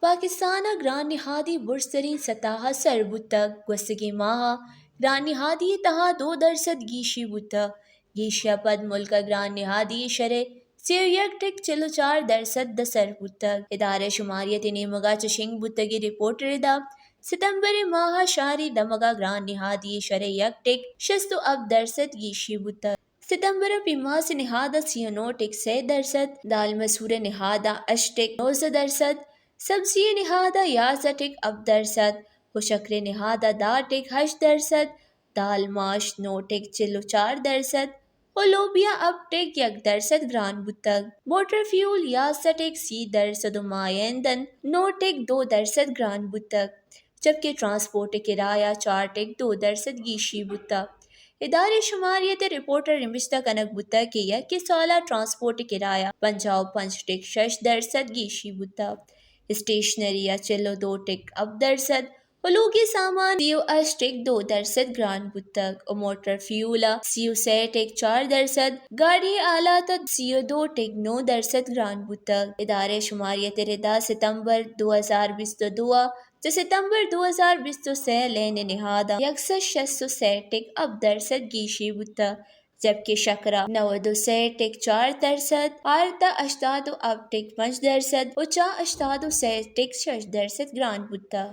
پاکستان ء گران نہادی برزترین سطح ء سر بوتگ۔ گوستگیں ماہ ء گران نہادی ء تہا دو درسد گیشی بوتگ۔ گیشی ء پد ملک ء گران نہادی ء شرح سی ء یک ٹک چل ء چار درسد ء سر بوتگ۔ ادارہ شماریت ء نیمگ ء چہ شنگ بوتگیں رپورٹ ء ردا ستمبر ء ماہ ء شاری دمگ ء گران نہادی ء شرح یک ٹک شست ء ہپت درسد گیشی بوتگ۔ ستمبر ء پیماز ء نہاد ء سی ء نو ٹک سے درسد، دال مسور ء نہاد ء ہشت ٹک نوزدہ درسد، سبزی ء نہاد ء یازدہ ٹک ہپت درسد، ء شکر ء نہاد ء دہ ٹک ہشت درسد، دال ماش نو ٹک چل ء چار درسد ء لوبیا ہپت ٹک یک درسد گران بوتگ۔ موٹر فیول یازدہ ٹک سی درسد ء ماہ ایندھن نو ٹک دو درسد گران بوتگ۔ جبکہ ٹرانسپورٹ ء کرایہ چار ٹک دو درسد گیشی بوتگ۔ ادارہ شماریت ء رپورٹ ء نبشتہ کنگ بوتگ کہ یکے سال ء ٹرانسپورٹ ء کرایہ پنجاہ ء پنچ ٹک شش درسد گیشی بوتگ۔ اسٹیشنری ء چل ء دو ٹک ہپت درسد ء لوگی سامان سی ء ہشت ٹک دو درسد گران بوتگ ء موٹر فیول ء سی ء سے ٹک چار درسد، گاڑی آلات ء سی ء دو ٹک نو درسد گران بوتگ۔ ادارہ شماریت ء ردا ستمبر دو ہزار بیست ء دو ء چہ ستمبر دو ہزار بیست ء سے ء لین ء نہاد ء یک سد شست ء سے ٹک ہپت درسد گیشی بوتگ، جبکہ شکر ء نود ء سے ٹک چار درسد، آرت ء ہشتاد ء ہپت ٹک پنچ درسد ء چاہ ہشتاد ء سے ٹک شش درسد گران بوتگ۔